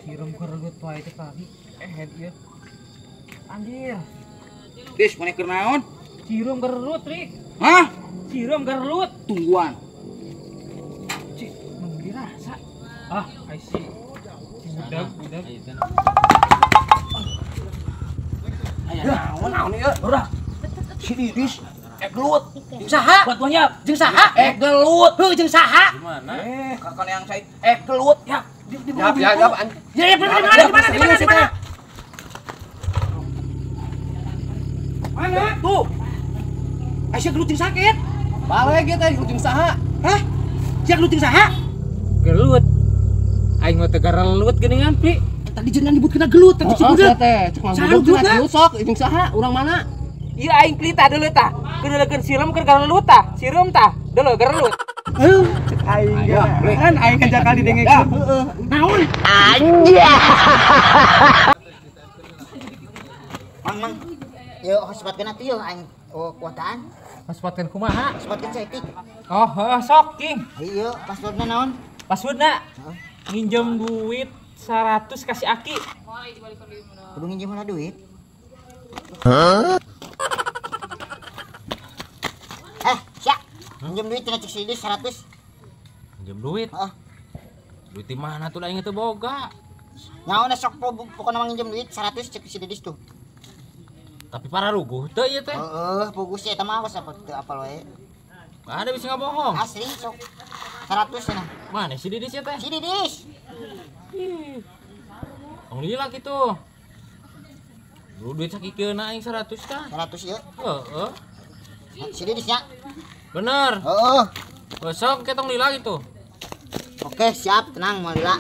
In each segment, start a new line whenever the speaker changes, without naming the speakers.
Sirum gerelut wae teh tadi. Ieu. Anjir.
Dis, maneh keur naon?
Sirum gerelut, Rik.
Hah?
Sirum gerelut.
Tungguan.
Cik, mun dirasa. Ah, I see. Budak, budak.
Aya naon naon ieu? Udah. Si Didis gelut.
Jeung saha?
Buat banyak.
Jeung saha?
Gelut.
Heuh, jeung saha?
Gimana? Kakak yang saya gelut. Ya, di
ya, ya,
ya, ya, di mana, di mana? Mana?
Tuh. Aisyah gelut jeung sakit.
Balik ge teh gelut jeung saha?
Hah? Sia gelut jeung saha?
Gelut. Aing mah teu garelut geuningan, Pi.
Tadi jangan nyebut kena gelut, tadi cek budak.
Teh, cek mang budak gelut sok jeung saha? Urang mana?
Ieu aing pelita deuleu tah. Keuneulekeun sireum keur garelut tah. Sireum tah, deuleu garelut.
Heuh, cek aing ge. Kan aing kerja kali dengekeun.
Heeh.
Naon?
Anjay.
Mang, mang. Ieu hotspotkeun atuh ieu aing kuotaan.
Hotspotkeun kumaha?
Hotspotkeun saeutik.
Oh, heuh sok, King.
Ieu passwordna naon?
Passwordna? Nginjem duit 100 kasih Aki.
Kudu nginjem mana duit?
Hah?
Sya. Nginjem duit cenah cek si Didis 100.
Nginjem duit?
Heeh.
Duit di mana tuh aing teu boga?
Naon sok pokona mah nginjem duit 100 cek si Didis tuh.
Tapi para ruguh teu ieu teh.
Heeh, pugus eta mah awas apa teu apal wae.
Ada bisa ngabohong.
Asli sok. 100 cenah.
Mana si Didis ya teh?
Si Didis.
Tong lila kitu. Dulu duit sakikeuna aing 100 tah.
100 ieu.
Heeh.
Si Didis nya.
Bener.
Heeh.
Besok ke tong lila gitu.
Oke, siap, tenang mau lila.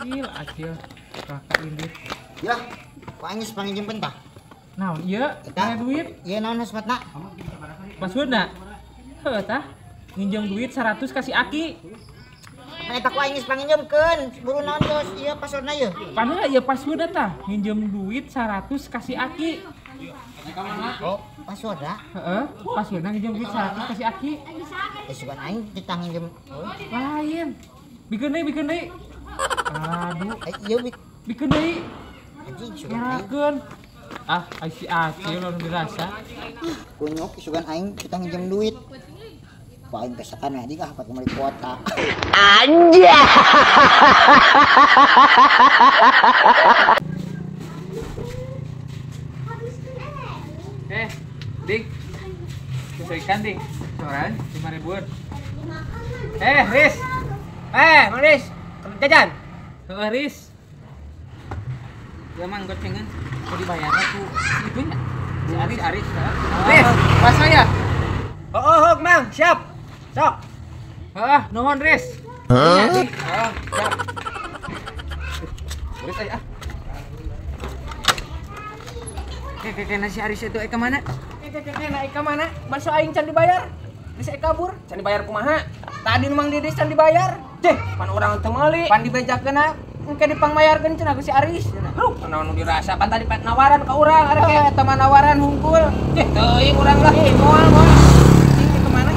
Gila acil. Kakak indit.
Ya, kok aing geus panginjem tah?
Naon ieu? Eta duit?
Ieu naon passwordna?
Passwordna? Heuh tah. Nginjem duit 100 kasih Aki.
Eta ku aing geus panginjemkeun, buru naon geus ieu passwordna ieu?
Padahal ieu passwordna tah, nginjem duit 100 kasih Aki.
Oh, passwordna?
Heeh, passwordna nginjem duit 100 kasih Aki.
Sugan aing ditah nginjem.
Lain. Bikeun deui, bikeun deui. Aduh,
ieu
bikeun deui.
Anjing sugan aing.
Ah, si Acil lamun dirasa.
Kunyuk sugan aing kita nginjem duit. Paling kesakan anjing ah pakai meuli kuota.
Anjay.
Ding. Susu ikan, Ding. Soran 5 ribuan. Riz.
Mang Riz. Jajan.
Heeh, Riz.
Ya mang gocengan.
Kok dibayarna ku si itu nya? Si Aris, Aris.
Riz, pas saya. Oh, Mang, siap. Sok.
Heeh, nuhun, Riz.
Hah?
Oh, siap. Riz aya ah.
Kek nasi Aris itu ke mana?
Kek na ka mana? Bakso aing can dibayar. Geus kabur, can dibayar kumaha? Tadi nu Mang Didis can dibayar. Deh, pan urang teu meuli. Pan dibejakeun engke dipangmayarkeun cenah ku si Aris. Huh, naon nu dirasa pan tadi nawaran ka urang, arek eta mah nawaran hungkul. Deh, teuing urang lah. Moal moal. Ini ke mana?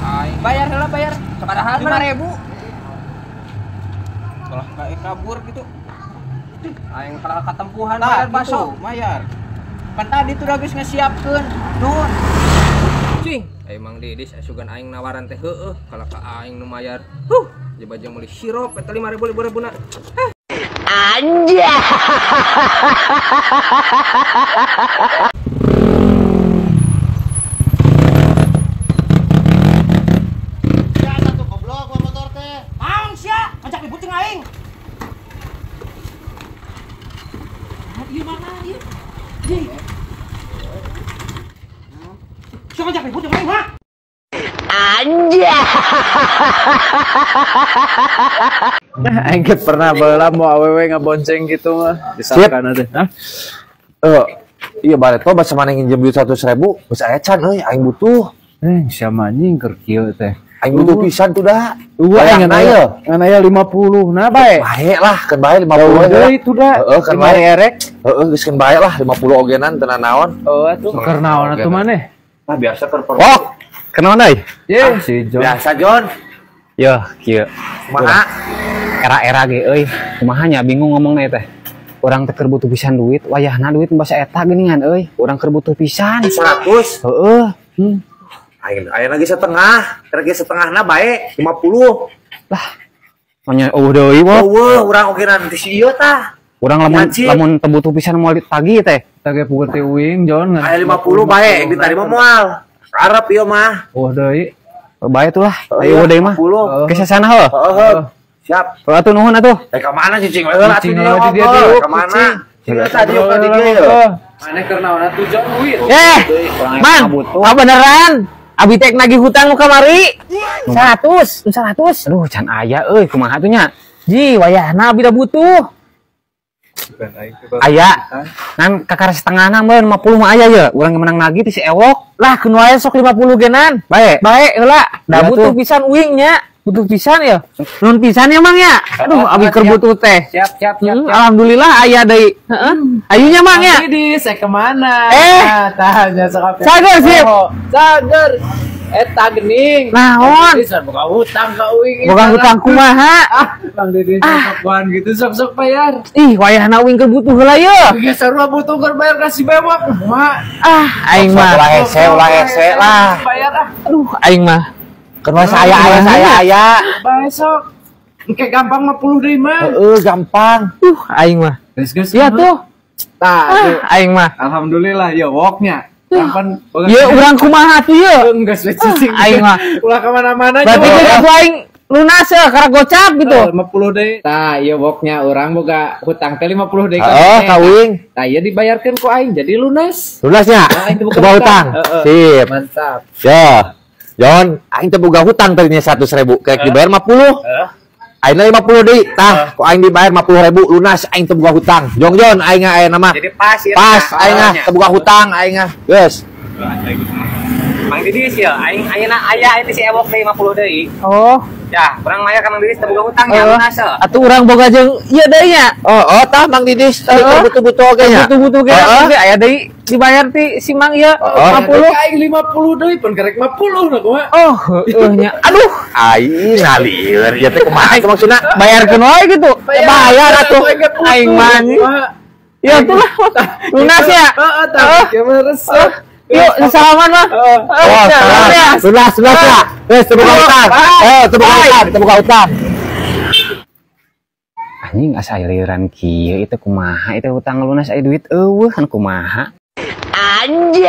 Aing bayar heula bayar. Sabaraha? 5.000.
Kalah ka kabur gitu.
Aing kalah katempuhan bayar bakso,
bayar.
Pan tadi tuh geus ngesiapkeun. Nuhun. Cing, Mang Didis asugan aing nawaran teh heueuh kalah ka aing nu mayar. Huh, jaba jeung meuli sirup eta 5.000 5.000 na.
Anjay.
Ya satu goblok bawa motor teh.
Naon sia? Ngajak ribut jeung aing.
Ieu mana ieu? Ji.
Sok ngajak ribut jeung aing, ha?
Anjay.
Nah, aing pernah baheula mau awewe ngabonceng gitu mah. Disangkana teh. Hah?
Iya bareto basa maneh nginjem duit 100.000, geus aya can euy, aing butuh.
Sia anjing keur kieu teh.
Aing butuh pisan tuh dah.
Aing ngan aya 50. Nah bae.
Bae lah, keun bae 50
deui tuh da.
Heeh, keun bae
erek.
Heeh, geus keun bae lah 50 ogenan teu naon.
Oh, atuh keur naon atuh maneh?
Ah biasa keur. Oh, keur naon deui?
Ye, si Jon.
Biasa Jon.
Yo, kieu.
Kumaha?
Era-era ge euy. Kumaha nya bingung ngomongna teh. Urang teh keur butuh pisan duit, wayahna duit basa eta geuningan euy. Urang keur butuh pisan.
100.
Heeh.
Aing aya lagi setengah, lagi setengahna bae 50.
Lah. Nya eueuh deui wo.
Eueuh, urang oge nanti si ieu tah.
Urang lamun lamun teu butuh pisan moal ditagih teh.
Tagih puguh teh uing Jon.
Aya 50 bae diterima moal. Arep ieu mah.
Eueuh deui.
Bae tuh lah. Ayo deui mah.
50.
Ke sana heuh.
Heeh. Siap.
Atuh nuhun atuh.
Ka mana cicing we heula atuh dia. Ka mana? Cicing tadi ka di dieu.
Maneh keur naon atuh Jon duit.
Man, beneran. Abi teh nagih hutang nu kamari. 100, 100.
Aduh, can aya euy, kumaha atuh nya?
Ji, wayahna abi da butuh.
Aya. Ngan kakara setengahna meureun 50 mah aya ye. Urang menang nagih ti si Ewok.
Lah, keun wae sok 50 genan.
Bae.
Bae heula. Da butuh pisan uing nya. Butuh pisan ya. Nun pisan ya Mang ya. Aduh, abi keur butuh teh.
Siap, siap, siap.
Alhamdulillah aya deui. Heeh. Ayunya Mang ya.
Didis, saya kemana? Tah nya sok.
Cager sip.
Cager. Eta geuning.
Naon?
Didis boga hutang ka uing.
Boga hutang kumaha?
Ah, Bang Didis sok gitu sok-sok bayar.
Ih, wayahna uing keur butuh heula ye.
Geus sarua butuh keur bayar ka si Bewok. Kumaha?
Ah, aing mah.
Ulah hese lah.
Bayar ah.
Aduh, aing mah.
Keur saya aya saya aya.
Bae sok. Engke gampang 50 deui mah.
Heeh, gampang.
Aing mah.
Geus-geus.
Iya tuh.
Tah,
aing mah.
Alhamdulillah ya woknya. Gampang.
Ya urang kumaha tuh ye.
Geus we cicing.
Aing mah.
Ulah ka mana-mana.
Berarti geus aing lunas ya karena gocap gitu.
50 deui. Tah, ieu woknya urang boga hutang teh 50 deui ka.
Heeh, ka uing.
Tah, ieu dibayarkeun ku aing jadi lunas.
Lunasnya? Boga hutang. Sip.
Mantap.
Yo. Jon, aing teh boga hutang tadinya 100.000, kayak dibayar 50. Aing 50 deui, tah, ku aing dibayar 50.000 lunas aing teu boga hutang. Jong Jon, aing aya nama.
Jadi pas ya.
Pas aing ah teu boga hutang aing ah. Geus.
Mang Didis ya, aing ayeuna aya aing si Ewok deui 50 deui.
Oh.
Ya, urang mayar ka Mang Didis teu boga hutang ya lunas.
Atuh urang boga jeung ieu deui nya.
Oh, tah Mang Didis teu butuh-butuh oge nya.
Butuh-butuh ge aya deui dibayar ti si Mang ieu 50.
Aing 50 deui pun karek 50 na kumaha.
Oh, heueuh nya. Aduh,
aing ngalieur ieu teh kumaha itu maksudna?
Bayarkeun wae gitu.
Bayar atuh.
Aing mah. Ya atuh lah. Lunas ya.
Heeh, tah. Gimana resep?
Yuk, salaman mah.
Oh, salam. Lunas, lunas ya. Wes, terbuka hutang. Terbuka hutang, terbuka hutang.
Anjing asa lieuran kieu itu kumaha itu hutang lunas aya duit eueuh kan kumaha.
Anjay.